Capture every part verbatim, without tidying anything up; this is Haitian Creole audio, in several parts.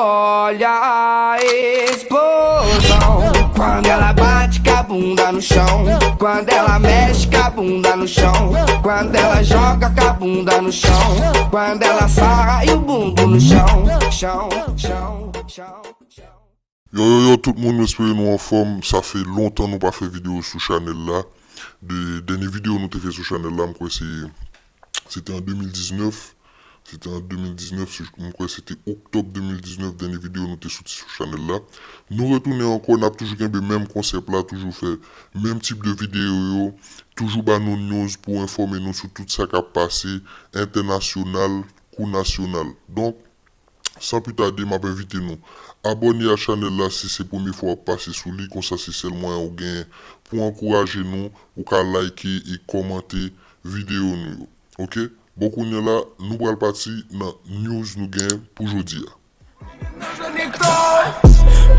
Olha a explosão. Quando ela bate com a bunda no chão, quando ela mexe com a bunda no chão, quando ela joga com a bunda no chão, quando ela sarra e o bumbum no chão, chão, chão, chão, chão. Yo yo yo tout moun, m espere nou anfòm. Sa fè lontan nou pa fè videyo sou chanèl la. De dènye videyo nou te fè sou chanèl la, m kwè se se te an de mil diznèf. Se te an de mil diznèf, m kwè se te oktòb de mil diznèf dènye videyo nou te soti sou chanèl la. Nou retounen ankò, n ap toujou kenbe menm konsèp la, toujou fè menm tip de videyo yo, toujou ba nou news pou enfòme nou sou tout sa k ap pase entènasyonal kou nasyonal. Donk, san pli tade, m ap envite nou abòne a chanèl la si se premye fwa w ap pase sou li, konsa se sèl mwayen ou genyen pou ankouraje nou, ou ka like e kòmante videyo nou yo. Ok? Bon, kounye a la, nou pral pati nan news nou gen pou jodi a.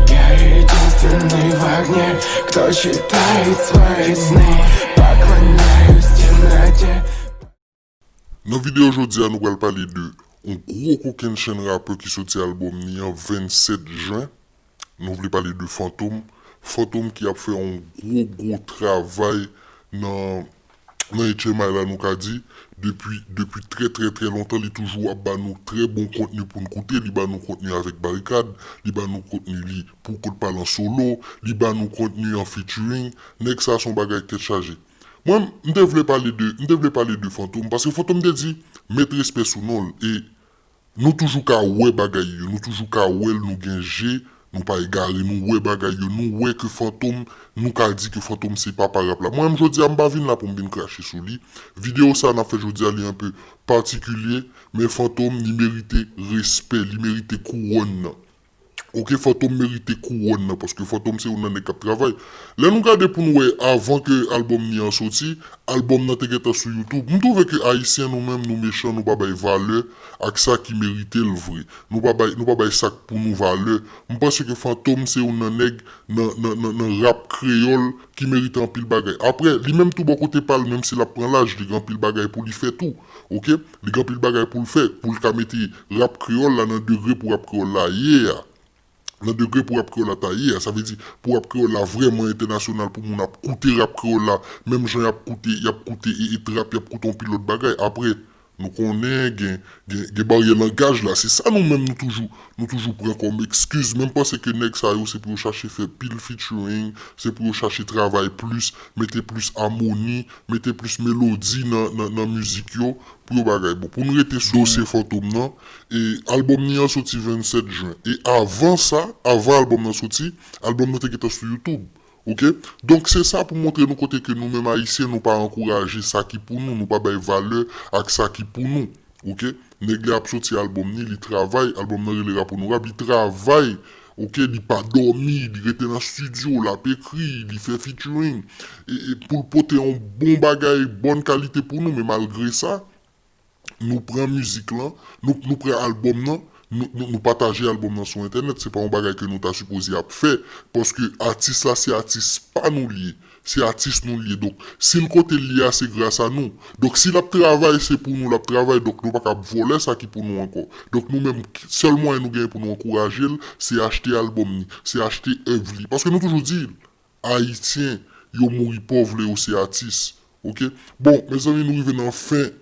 Я единственный в огне, кто читает свои сны. Поклоняюсь темноте. Nan videyo jodi a, nou pral pale de yon gwo kokennchenn rapè ki soti albòm ni an vennsèt jen. Nou vle pale de Fantom. Fantom ki ap fè yon gwo gwo travay nan nan H M I la, nou ka di, depi depi trè trè trè lontan, li toujou ap ba nou trè bon kontni pou n koute, li ba nou kontni avèk Barikad, li ba nou kontni li pou Kout Pale an solo, li ba nou kontni an featuring, nèg sa se yon bagay tèt chaje. Mwen, m te vle pale de, m te vle pale de Fantom, paske Fantom te di, met respè sou non l, e nou toujou ka wè bagay yo, nou toujou ka wè l, nou gen je, nou pa egare, nou wè bagay yo, nou wè ke Fantom, nou ka di ke Fantom se papa rap la. Mwen menm jodi a, m pa vin la pou m vin krache sou li. Videyo sa n ap fè jodi a, li enpe patikilye, men Fantom, li merite respè, li merite kouwòn nan. Ok, Fantom merite kouwòn nan, paske Fantom se youn nan nèg k ap travay. Lè nou gade pou n wè, avan ke albòm ni an soti, albòm nan te gentan sou YouTube. M twouve ke ayisyen nou menm, nou mechan, nou pa bay valè ak sa ki merite l vre. Nou pa bay, nou pa bay sa k pou nou valè. M panse ke Fantom se youn nan nèg nan, nan, nan, nan rap kreyòl ki merite anpil bagay. Apre, li menm tou bò kote pa l, menm si l ap pran laj, li gen anpil bagay pou li fè tou. Ok? Li gen anpil bagay pou l fè, pou l ka mete rap kreyòl la nan degre pou rap kreyòl la ye a. Nan degre pou rap kreyòl la ta ye a. Sa vle di, pou rap kreyòl la vrèman entènasyonal, pou moun ap koute rap kreyòl la, menm jan y ap koute, y ap koute e, e trap, y ap koute yon pil lòt bagay. Apre, nou konnen gen, gen, gen baryè langaj la. Se sa nou menm nou toujou, nou toujou pran kòm ekskiz. Men m panse ke nèg sa yo, se pou yo chache fè pil featuring, se pou yo chache travay plis, mete plis amoni, mete plis melodi nan, nan, nan mizik yo, pou yo bagay. Bon, pou n rete sou dosye Fantom nan, e albòm ni an soti vennsèt jen. E avan sa, avan albòm nan soti, albòm nan te gentan sou YouTube. Ok? Donk, se sa pou montre nou kote ke nou menm ayisyen, nou pa ankouraje sa ki pou nou, nou pa bay valè ak sa ki pou nou. Ok? Nèg la ap soti albòm ni, li travay, albòm nan rele Rap Onorab, li travay, ok, li pa dòmi, li rete nan estidyo, l ap ekri, li fè featuring, e, e pou l pote yon bon bagay, bòn kalite pou nou, men malgre sa, nou pran mizik lan, nou, nou pran albòm nan, nou, nou, nou pataje albòm nan sou entènèt, se pa yon bagay ke nou ta sipoze ap fè, paske atis la se atis pa nou li ye, se atis nou li ye. Donk, si l kote l ye a, se gras a nou. Donk, si l ap travay, se pou nou l ap travay, donk nou pa ka ap vòlè sa ki pou nou ankò. Donk, nou menm, sèl mwayen nou genyen pou nou ankouraje l, se achte albòm ni, se achte èv li. Paske nou toujou di l, Ayisyen, yo mouri pòv lè yo se atis. Ok? Bon, mezanmi, nou rive nan fen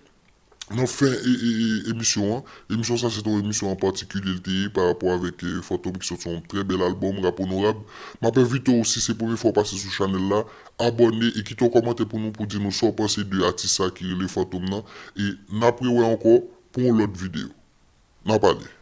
nan fen e, e, e, emisyon an. Emisyon sa se te yon emisyon an patikilye l te ye pa rapò avèk e, Fantom ki sòti yon trè bèl albòm, Rap Onorab. M ap envite w, si se premye fwa w pase sou chanèl la, abòne e kite yon kòmantè pou nou pou di nou sa w panse de atis sa ki rele Fantom nan. E n ap rewè ankò pou yon lòt videyo. N ap ale.